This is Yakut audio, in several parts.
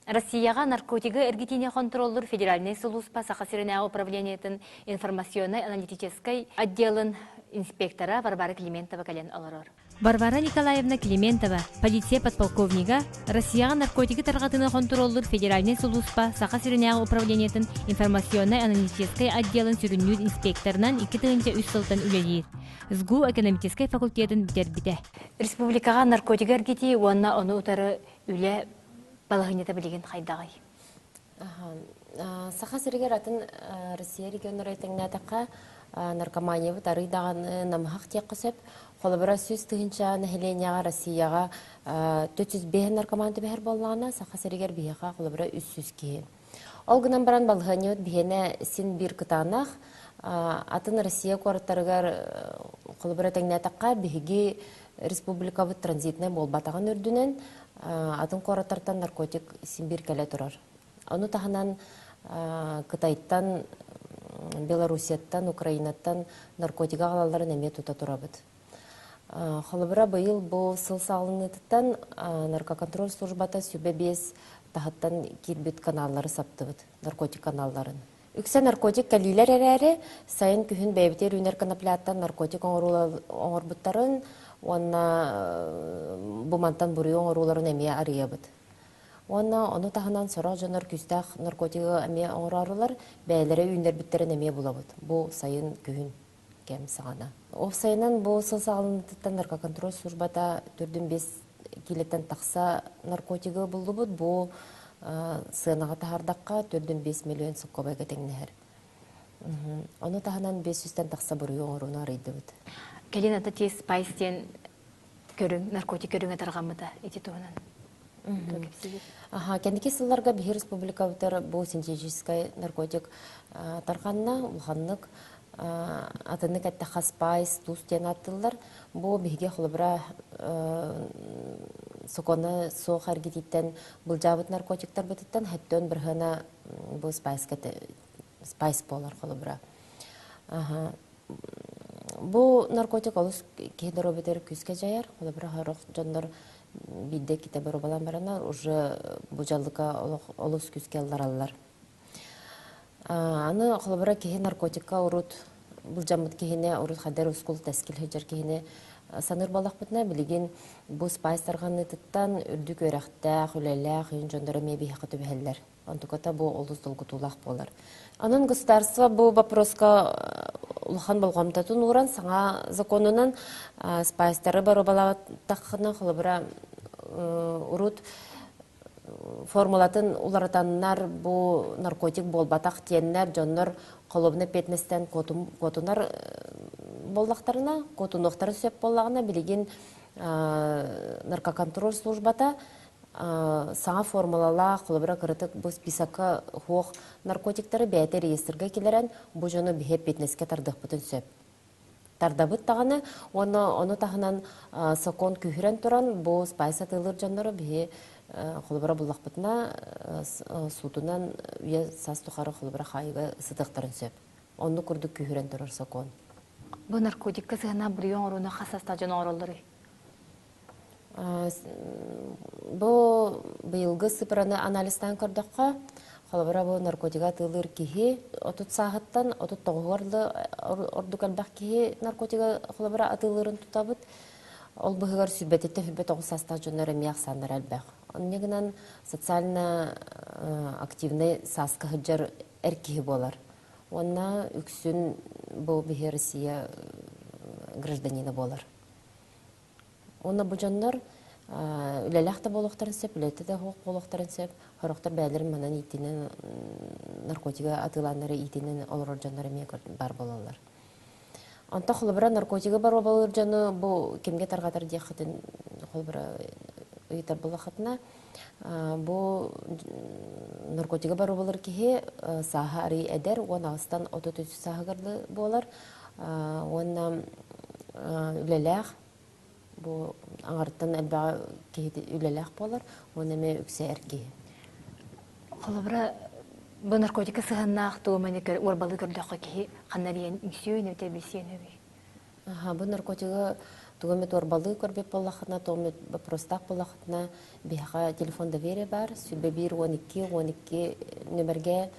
Россияҕа наркотигы эргитиини хонтуруоллуур федеральнай сулууспа Саха сиринээҕи управлениетын информационнай-аналитическай отделын инспектора Варвара Климентова кэлэн олорор. Варвара Николаевна Климентова, полиция подполковнига, Россияҕа наркотигы тарҕатыыны хонтуруоллуур федеральнай сулууспа Саха сиринээҕи управлениетын информационнай-аналитическай отделын сүрүннүүр инспекторынан 2003 сылтан үлэлиир. СГУ экономическай факультетын бүтэрбитэ. Республикаҕа наркотигы эргитии уонна ону утары үлэ балаһыанньата билигин хайдаҕый? Саха сиригэр атын Россия регионнара тэҥнээтэххэ, наркоманиябыт арый даҕаны намыһах диэххэ сөп. Холобура, 100 тыһыынча нэһилиэнньэҕэ Россияҕа 405 наркоман түбэһэр буоллаҕына, Саха сиригэр биһиэхэ холобура 300 киһи. Ол гынан баран балаһыанньабыт биһиэнэ син биир кытаанах. Атын Россия куораттарыгар холобура тэҥнээтэххэ, биһиги республикабыт транзитнай буолбатаҕын үрдүнэн атын куораттартан наркотик син биир кэлэ турар. Ону таһынан Кытайтан, Белоруссияттан, Украинаттан наркотига аҕалалларын эмиэ тута турабыт. Холобура, быйыл бу сыл саҕаланыытыттан наркоконтроль службата сүбэ биэс таһыттан киирбит каналлары саптыбыт, наркотик каналларын. Үксэ наркотик кэлиилэр эрээри, сайын күһүн бэйэбитигэр үүнэр конопляттан наркотик оҥорбуттарын уонна бу мантан буруйу оҥорууларын эмиэ арыйабыт. Уонна ону таһынан сорох дьоннор күүстээх наркотигы эмиэ оҥороорулар, бэйэлэрэ үүннэрбиттэрин эмиэ булабыт. Бу сайын күһүн кэм саҕана. Уопсайынан бу сыл саҕаланыытыттан наркоконтроль службата төрдүн 5 киилэттэн тахса наркотигы буллубут. Бу сыанаҕа таһаардахха төрдүн 5 миллион соккобайга тэҥнэһэр. Ону таһынан 500-тэн тахса буруйу оҥорууну арыйдыбыт. Кэлин ата ти спайс диэн көрүҥ, наркотик көрүҥэ тарҕаммыта ити туһунан. Аха, кэнники сылларга биһи республикабытыгар бу синтетическай наркотик тарҕанна, улаханнык атыннык эттэххэ спайс, туус диэн ааттыыллар. Бу биһиги холобура сокуона суох эргитииттэн былдьаабыт наркотиктарбытыттан хэттөн бырыһыана бу спайска спайс буолар холобура. Бу наркотик олус киһи доруобуйатыгар күүскэ дьайар. Холобура, сорох дьоннор биирдэ иккитэ боруобалаан бараннар уже бу дьаллыка олус күүскэ ыллараллар. Аны холобура киһи наркотикка урут былдьаммыт киһини урут хайдар ускул тэскил сылдьар киһини саныыр буоллахпытына билигин бу спайс тарҕаныытыттан үрдүк үөрэхтээх, үлэлээх үйүн дьонноро эмиэ биһиэхэ түбэһэллэр. Онтуката бу олус долгутуулаах буолар. Онон государство бу вопроска улахан болҕомтотун ууран саҥа законунан спайстары боруобалаабатаххына холобура урут формулатын уларытаннар бу наркотик буолбатах диэннэр дьоннор холуобунай эппиэтинэстэн куотунар буоллахтарына куотунуохтарын сөп буоллаҕына билигин наркоконтроль службата саҥа формулалаах холобура кыратык бу списокка суох наркотиктары бэйэтэ реестргэ киллэрэн бу дьону биһи эппиэтинэскэ тардыахпытын сөп тардабыт даҕаны уонна ону таһынан сокуон күүһүрэн туран бу спайс атыылыыр дьоннору биһи холобура буллахпытына суутунан үйэ саас тухары холобура хаайыыга сытыахтарын сөп. Оннук курдук күүһүрэн турар сокуон. Бу наркотикка сыһыаннаах буруйу оҥорууну хас саастаах дьон оҥороллоруй? Бу быйылгы сыпыраны анализтаан көрдөххө, холобура бу наркотига атыылыыр киһи 30 сааһыттан 39-угар ордук элбэх киһи наркотига холобура атыылыырын тутабыт. Ол быһыгар сүбэтиттэн сүбэ тоҕус саастаах дьоннор эмиэ ахсааннара элбэх. Онньо гынан социально активнай сааска сылдьар эр киһи буолар. Уонна үксүн бу биһи Россия гражданина буолар. Уонна бу дьоннор үлэлээх да буолуохтарын сөп, үлэтэ да суох буолуохтарын сөп. Сорохтор бэйэлэрин манан иитинэн наркотига атыылааннары иитинэн олорор дьоннор эмиэ баар буолаллар. Онтон холобура наркотигы боруобалыыр дьону бу кимгэ тарҕатар диэххитин холобура ыйытар буоллаххытына бу наркотигы боруобалыыр киһи сааһа арый эдэр 18-тан 33 сааһыгар буолар уонна үлэлээх бу аҥарыттан элбэҕи киһи үлэлээх буолар уонна эмиэ үксэ эр киһи. Холобура, бу наркотика сыһыаннаах тугу маны уорбалыы көрдөххө киһи ханна эрийэн үҥсүөн эбэтэр билсиэн сөбүй? Бу наркотигы тугу эмит уорбалыы көрбүт буоллаххытына, тугу эмит боппуруостаах буоллаххытына, биһиэхэ телефон доверия баар, 101 12 12 нөмергэ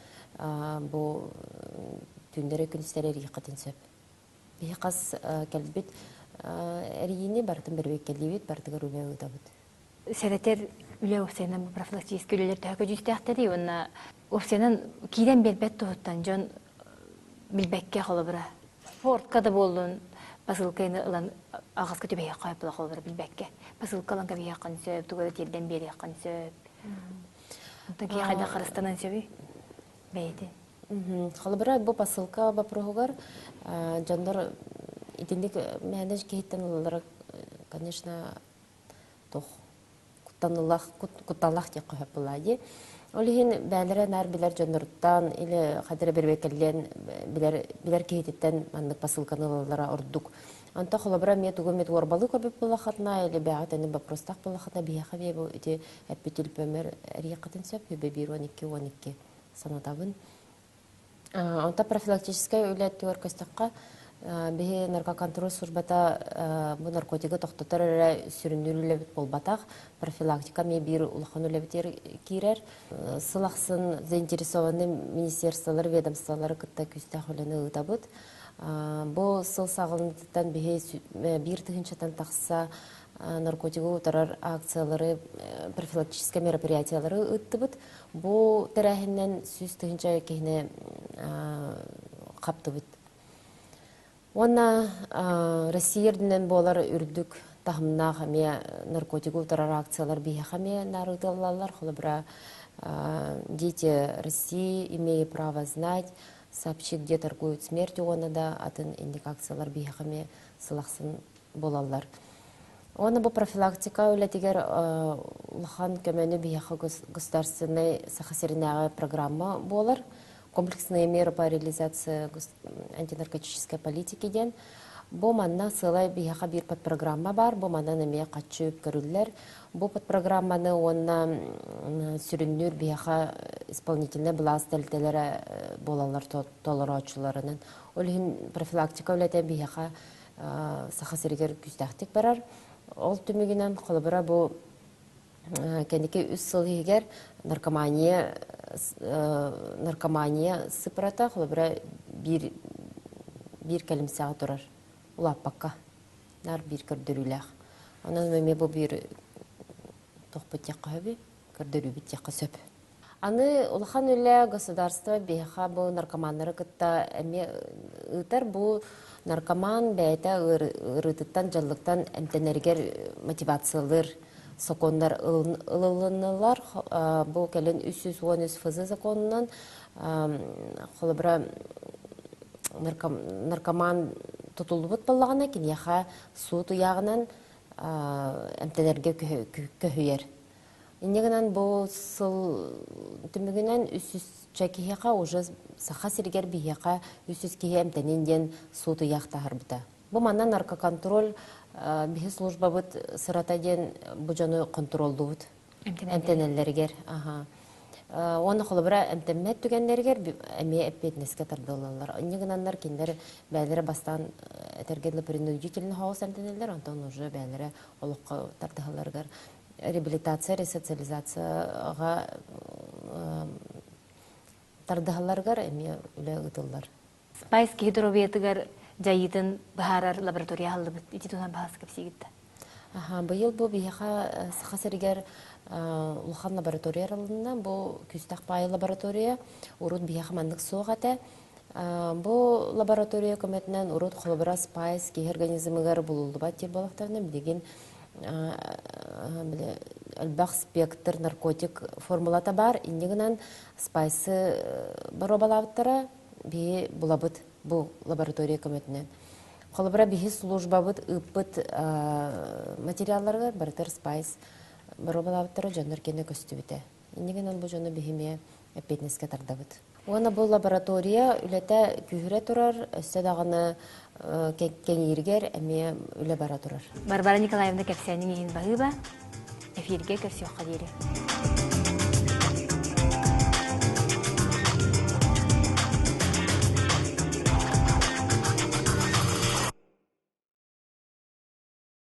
бу түүннэри күнүстэри эрийиэххитин сөп. Биһи хас кэлбит эрийиини барытын бэрэбиэркэлиибит, барытыгар үлэ ыытабыт. Сэрэтэр үлэ уопсайынан бу профилактическай үлэлэр төһө көдьүүстээхтэрий уонна уопсайынан киирэн биэрбэт туһуттан дьон билбэккэ холобура спортка да буоллун посылканы ылан аҕаска түбэһиэххэ сөп холобура билбэккэ посылка ылан кэбиһиэххин сөп тугу эрэ тиэрдэн биэриэххин сөп онтон киһи хайдах харыстанан сөбүй бэйэтин. Холобура, бу посылка боппуруоһугар дьоннор итинник мээнэ киһиттэн ылаллара, конечно, туох куттанулах кутталлаах диэххэ сөп буолаа дии. Ол иһин бээлэрэ наар билэр дьонноруттан или хадара бэрбэкэллиэн билэр билэр киһититтэн маннык посылканы ылаллара ордук. Онто холобура эмиэ тугу эмит уорбалыы көрбүт буоллаххытына или бэйэҕит эни боппуруостаах буоллаххытына биһиэхэ эмиэ бу ити эппит түлпөмөр эриэххитин сөп үбэ биир 12 12 санатабын. Онто профилактическай үлэ өттүгэр көстөххө, биһи наркоконтроль службата бу наркотигы тохтотор эрэ сүрүннүүр үлэбит буолбатах. Профилактика эмиэ биир улахан үлэбитигэр киирэр. Сыл ахсын заинтересованный министерстволар, ведомстволары кытта күүстээх үлэни ыытабыт. Бу сыл саҕаланыытыттан биһи биир тыһыынчаттан тахса наркотигы утарар акциялары, профилактическай мероприятиялары ыыттыбыт. Бу тэрээһиннэн 100 тыһыынча киһини хаптыбыт. Уонна Россия үрдүнэн буолар үрдүк таһымнаах эмиэ наркотигы утарар акциялар биһиэхэ эмиэ наар ыытыллаллар. Холобура, «Дети России, имею право знать», «Сообщи, где торгуют смертью» уонна да атын инник акциялар биһиэхэ эмиэ сыл ахсын буолаллар. Уонна бу профилактика үлэтигэр улахан көмөнү биһиэхэ государственнай Саха сиринээҕи программа буолар. Комплексные меры по реализации антинаркотической политики диэн. Бу манна сыалай биһиэхэ биир подпрограмма бар, бу манан эмиэ хаччы үп көрүллэр. Бу подпрограмманы уонна сүрүннүүр биһиэхэ исполнительнай былаас тэрилтэлэрэ буолаллар толорооччуларынан. Ол иһин профилактика үлэтэ биһиэхэ Саха сиригэр күүстээхтик барар. Ол түмүгүнэн холобура бу кэнники үс сыл иһигэр наркомания наркомания сыпырата холобура биир биир кэлимсэҕэ турар улааппакка наар биир көрдөрүүлээх. Онон эмиэ бу биир тохпут диэххэ сөбүй көрдөрүүбүт диэххэ сөп. Аны улахан үлэ государство биһиэхэ бу наркоманнары кытта эмиэ ыытар. Бу наркоман бэйэтэ ыарыытыттан, дьаллыктан эмтэнэригэр мотивациялыыр сокуоннар ылылыннылар. Бу кэлин 313 ФЗ законунан холобура наркоман тутуллубут буоллаҕына киниэхэ суут ыйааҕынан эмтэнэргэ көһүйэр. Инньэ гынан бу сыл түмүгүнэн 300 киһиэхэ уже Саха сиригэр биһиэхэ 300 киһи эмтэнин диэн суут ыйаах таһаарбыта. Бу манна наркоконтроль биһи службабыт сырата диэн бу дьону контроллуубут. Эмтэнэллэригэр. Уонна холобура эмтэммэт түгэннэригэр эмиэ эппиэтинэскэ тардыллаллар. Инньэ гынаннар кинилэр бэйэлэрэ бастаан этэргэ дылы принудительно соҕус эмтэнэллэр, онтон уже бэйэлэрэ олоххо тардыһалларыгар реабилитация, ресоциализацияҕа тардыһалларыгар эмиэ үлэ ыытыллар. Спайс киһи доруобуйатыгар дьайыытын быһаарар лаборатория аһыллыбыт. Ити туһунан баһаас кэпсиигит да? Быйыл бу биһиэхэ Саха сиригэр улахан лаборатория арылынна. Бу Күстэх баайы лаборатория. Урут биһиэхэ маннык суох этэ. Бу лаборатория көмөтүнэн урут холобура спайс киһи организмыгар булуллубат диир буоллахтарына, билигин элбэх спектр наркотик формулата баар. Инньэ гынан спайсы боруобалаабыттара биһи булабыт бу лаборатория көмөтүнэн. Холобура биһи службабыт ыыппыт материалларыгар барытыгар спайс боруобалаабыттара дьоннор киэнэ көстүбүтэ. Инньэ гынан бу дьону биһи эмиэ эппиэтинэскэ тардабыт. Уонна бу лаборатория үлэтэ күүһүрэ турар, өссө даҕаны кэҥииригэр эмиэ үлэ бара турар. Варвара Николаевна кэпсээниҥ иһин баһыыба. Эфиргэ көрсүөххэ диэри.